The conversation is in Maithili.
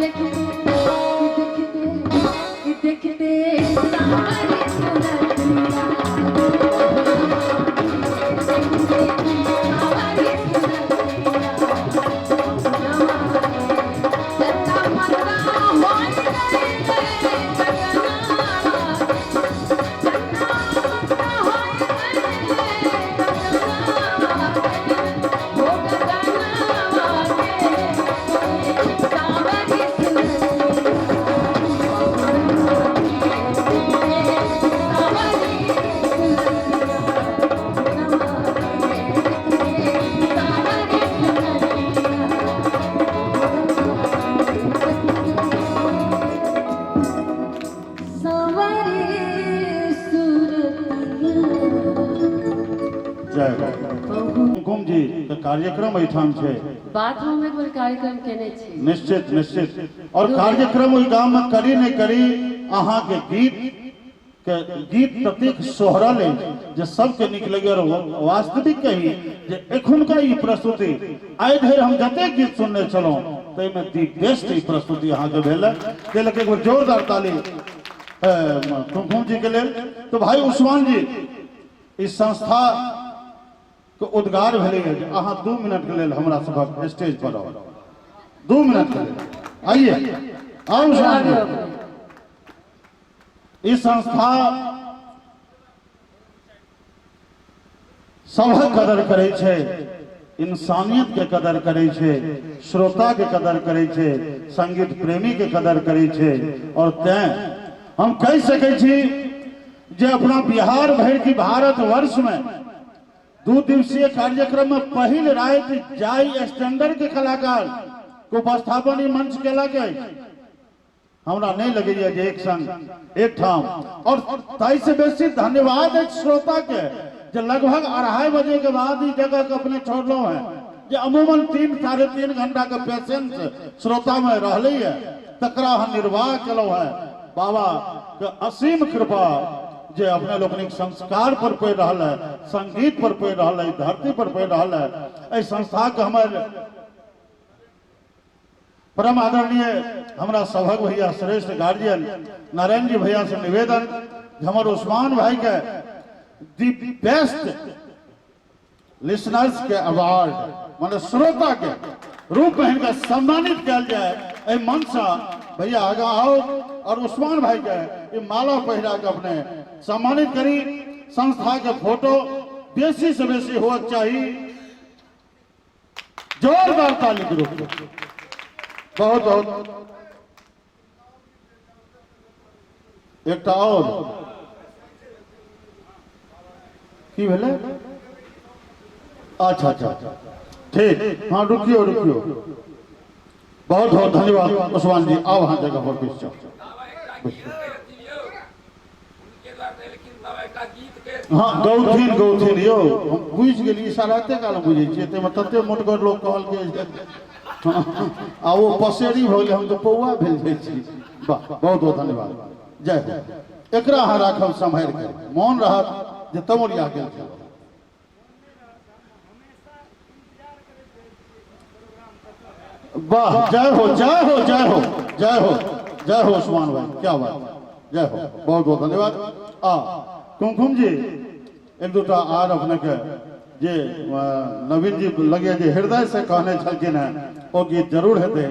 देखते देखते देखते सावरी सुरतिया, देखते सावरी सुरतिया, चन्दा मन्दा होई गइले गगनवा, चन्दा मन्दा होई गइले गगनवा के, हो गगनवा के सावरी सुरतिया, सावरी सुरतिया, सावरी सुरतिया, सावरी सुरतिया। जय हो। कुमकुम जी के कार्यक्रम एहिठाम छै। बात हम एक बेर कार्यक्रम केने छी। निश्चित निश्चित। और कार्यक्रम ओहि गाम में करी नहि करी, अहाँके गीत के गीत ततेक सोहरल अछि जे सबके नीक लगैए। और वास्तविक कही जे एखुनका ई प्रस्तुति आइ धरि हम जतेक गीत सुनने छलहुँ ताहिमे दी बेस्ट ई प्रस्तुति अहाँके भेल है। ताहि लऽ कऽ एक बेर जोरदार ताली कुमकुम जी के लेल। तो भाई उस्मान जी, इस संस्था के उद्गार भेलैए जे अहाँ 2 मिनट के लेल हमरा सभक स्टेज पर आउ, 2 मिनट के लेल आइए, आउ उस्मान जी। ई संस्था सभक कदर करै छै, इंसानियत के कदर करै छै, श्रोता के कदर करै छै, संगीत प्रेमी के कदर करै छै। और तैं हम कहि सकै छी जे अपना बिहार भरि की भारत वर्ष में 2 दिवसीय कार्यक्रम में पहिल राति जाई स्टैंडर्ड के कलाकार के उपस्थापन ई मंच केलक अछि। हमरा नहीं लगैया जे एक संग एक ठाम। और ताहि से बेसी धन्यवाद अछि श्रोता के जे लगभग 2:30 बजे के बाद ई जगह के अपने छोड़लहुँ हैं, जे अमूमन 3 3.5 घंटा के पेशेंस श्रोता में रहलै है, तकरा हम निर्वाह केलहुँ हैं। बाबा के असीम कृपा जे अपने लोकनिक संस्कार पर पड़ि रहल है, संगीत पर पड़ि रहल है, धरती पर पड़ि रहल है। एहि संस्था के हमर परम आदरणीय हमरा सभक भैया श्रेष्ठ गार्जियन नारायण जी भैया से निवेदन जे हमर उस्मान भाई के दी बेस्ट लिसनर्स के अवार्ड माने श्रोता के रूप में हिनका सम्मानित कयल जाय। एहि मन से भैया आगा आओ और उस्मान भाई के ई माला पहिरा के अपने सम्मानित करी। संस्था के फोटो बेसी से बेसी होना चाहिए। जोरदार ताली के रूप में बहुत बहुत। एकटा और की भेलै? अच्छा अच्छा ठीक, हाँ रुकियो रुकियो। बहुत बहुत धन्यवाद उस्मान जी। आओ अहाँ जगह पर बैस जाओ। हाँ गौथिन गौथिन यौ, हम बुझि गेली, इशारा एते काल बुझै छियै, ताहिमे तते मोटगर लोक कहलकै आ ओ पसेरी भऽ गेलै, हम तऽ पौआ भेल जाइ छी। वाह, बहुत बहुत धन्यवाद, जय हो। एकरा अहाँ राखब सम्हारि के, मोन रहत जे तमोरिया गेल छल। वाह, जय हो जय हो जय हो जय हो जय हो उस्मान भाई, क्या बात, जय हो, बहुत बहुत धन्यवाद। आ कुमकुम जी, एक दूटा आर अपने के जे नवीन जी लगे जे हृदय से कहने छलखिन हैं, ओ गीत जरूर हेतै।